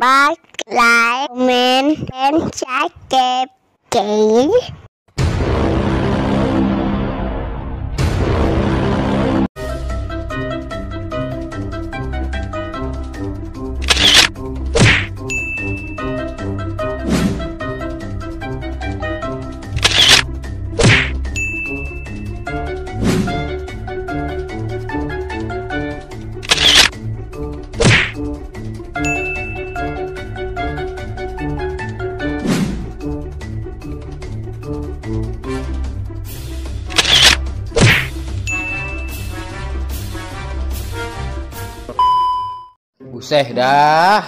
subscribe, like, comment, and subscribe. Okay. Buset dah,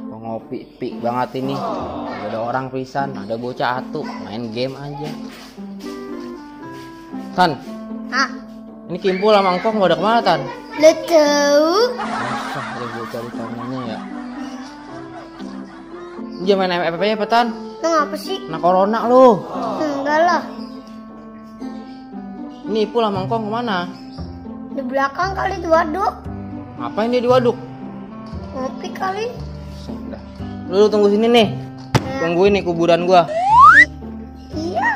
mau ngopi pik banget ini. Gak ada orang pisan, ada bocah atu main game aja. Tan, ini Kimpul sama Engkong gak ada kemana Tan? Lo tahu? Masa ada bocah ditanyanya ya? Dia main MFP nya apa Tan? Lo ngapa sih? Nah corona lu. Enggak lah, Ini Ipul sama Engkong kemana? di belakang kali di waduk. Ngapain dia di waduk? Ngopi kali. Sudah. Lu tunggu sini nih. Tungguin nih kuburan gua. Iya.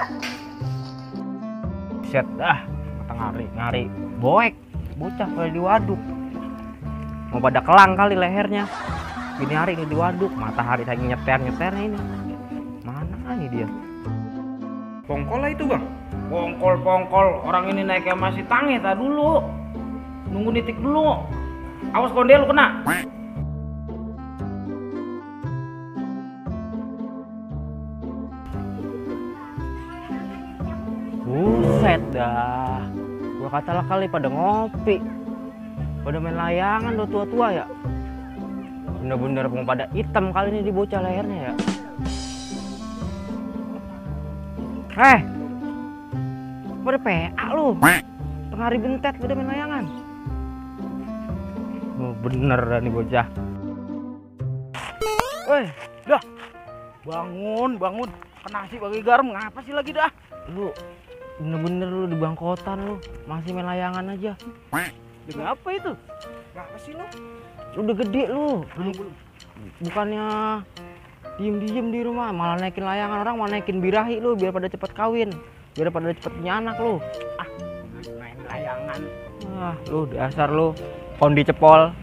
Set dah, kata ngari boek, bocah pada di waduk. Mau pada kelang kali lehernya. Gini hari ini di waduk, matahari lagi nyeternya ini. Mana nih dia? Pongkol lah itu bang. Pongkol. Orang ini naiknya masih tangi tak dulu. Nunggu nitik dulu. Awas kondel lu kena. Buset dah. Gua kata lah kali pada ngopi. Pada main layangan lo tua-tua ya. Bener-bener mau pada hitam kali ini di bocah lehernya ya. Pada PA lu. Tengah hari bentet pada main layangan. Oh, bener dah nih bocah. Dah. Bangun. Kena sih bagi garam, ngapa sih lagi dah? Lu bener-bener lu di bangkotan lu. Masih main layangan aja. Dengan apa itu? Ngapa sih lu? Udah gede lu. Belum. Bukannya diem di rumah, malah naikin layangan. Orang malah naikin birahi lu biar pada cepet kawin, biar pada cepet punya anak lu. Main layangan. Lu dasar lu kondi cepol.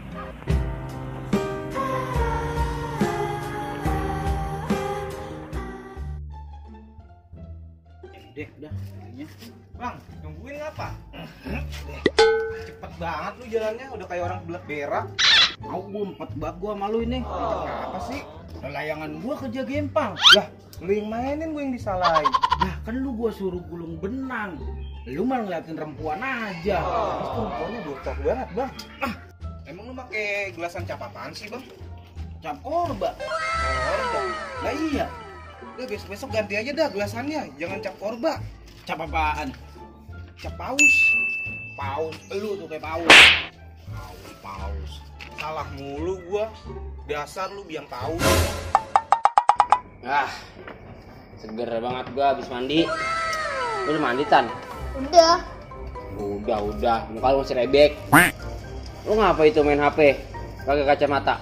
Udah. Bang, nungguin ngapa? Cepet banget lu jalannya, udah kayak orang kebelet berak. Mau gua empet banget gua sama lu ini. Apa sih? Layangan gua kerja gempang. Lah, lu yang mainin gua yang disalahin. Lah, kan lu gua suruh gulung benang. Lu malah ngeliatin rempuan aja. Terus tuh rempuannya botak banget, Bang. Emang lu pakai gelasan cap apaan sih, Bang? Cap korba. Korba. Lah iya. Udah besok ganti aja dah gelasannya, jangan cap korba. Cap apaan? Cap paus. Paus, lu tuh kayak paus. Paus. Salah mulu gua. Dasar lu biang paus. Seger banget gua habis mandi. Lu udah mandi Tan? Udah. Muka lu masih rebek. Lu ngapa itu main HP? Pakai kacamata?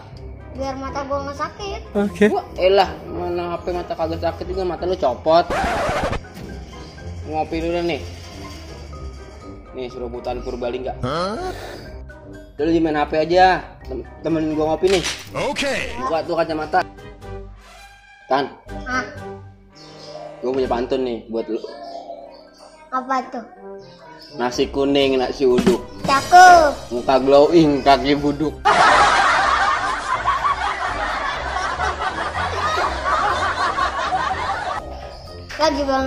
Biar mata gua nggak sakit. Oke. Elah, mana HP mata kagak sakit juga, mata lu copot. Ngopi dulu nih. Nih seruputan Purbalingga. Lu lagi main HP aja. Temenin gua ngopi nih. Oke. Buka tuh kacamata. Tan. Gua punya pantun nih buat lu. Apa tuh? Nasi kuning, nasi uduk. Cakep. Muka glowing, kaki buduk. Lagi bang.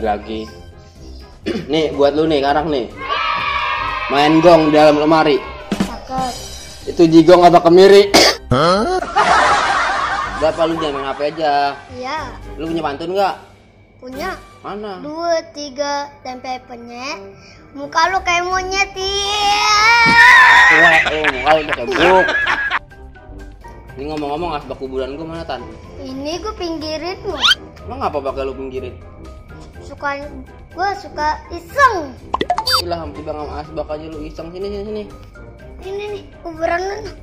Lagi. Nih buat lu nih sekarang nih. Main gong di dalam lemari. Cakep. Itu jigong apa kemiri? Berapa lu jangan main HP aja. Iya. Lu punya pantun nggak? Punya. Mana? 2, 3 tempe penyet. Muka lu kayak monyet Wah, muka lu udah kebruk. Ini ngomong-ngomong asbak kuburan gua mana Tan? Ini gue pinggirin lu. Lo ngapa bakal lu pinggirin? Gue suka iseng. Lah hampir bang sama asbak aja lu iseng. Sini. Ini nih kuburan lu.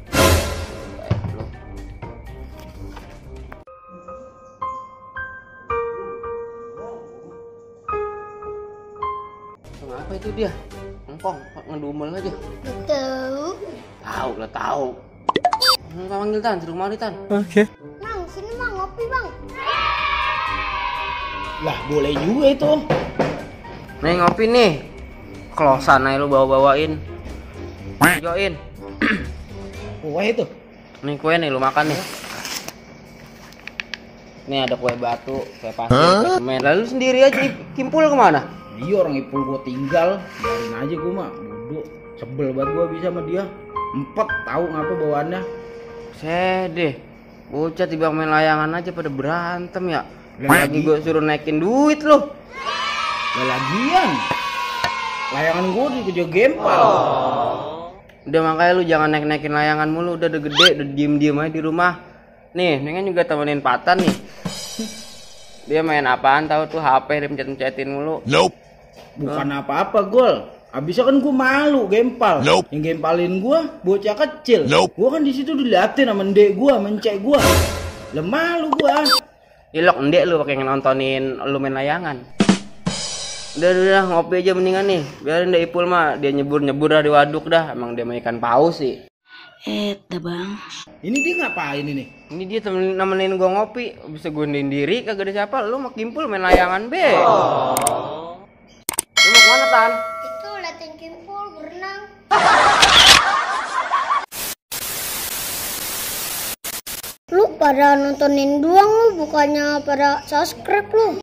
Apa itu dia? Engkong, ngedumel aja. Betul. Tahu lah tahu. Enggak panggil Tan, suruh mari Tan. Bang, sini bang, ngopi bang. Lah boleh juga itu. Nih ngopi nih. Klosan aja lu bawa-bawain. Join. Wah itu. Nih kue nih lu makan nih. Nih ada kue batu, kue pasir, kue semen. Lalu sendiri aja kimpul kemana? Iya orang Ipul gua tinggal, biarin aja gua mah bodoh. Sebel banget gua bisa sama dia. Empet tahu ngapa bawaannya. Sedih. Bocah tiba main layangan aja pada berantem ya. Lagi. Lagi gue suruh naikin duit loh. Lah lagian. Layangan gua dikejar gempal. Udah makanya lu jangan naik-naikin layangan mulu, udah gede, udah diem-diem aja di rumah. Nih, Nengen juga temenin Patan nih. Dia main apaan tahu tuh HP dia mencet-mencetin mulu. Nope. Bukan apa-apa Gol. Abisnya kan gua malu gempal. Nope. Yang gempalin gua bocah kecil. Nope. Gua kan di situ diliatin sama ndek gua, mencek gua. Lah malu gua. Ilok ndek lu pakai nontonin lu main layangan. Udah ngopi aja mendingan nih. Biarin Ndek Ipul mah dia nyebur-nyebur dah di waduk dah. Emang dia mau ikan paus sih. Bang. Ini dia ngapain ini? Ini dia nemenin gua ngopi. Bisa gua sendiri kagak ada siapa. Lu mau kimpul main layangan be. Lu mau kemana Tan? Itu latihan kimpul berenang. Lu pada nontonin doang lu, bukannya pada subscribe lu.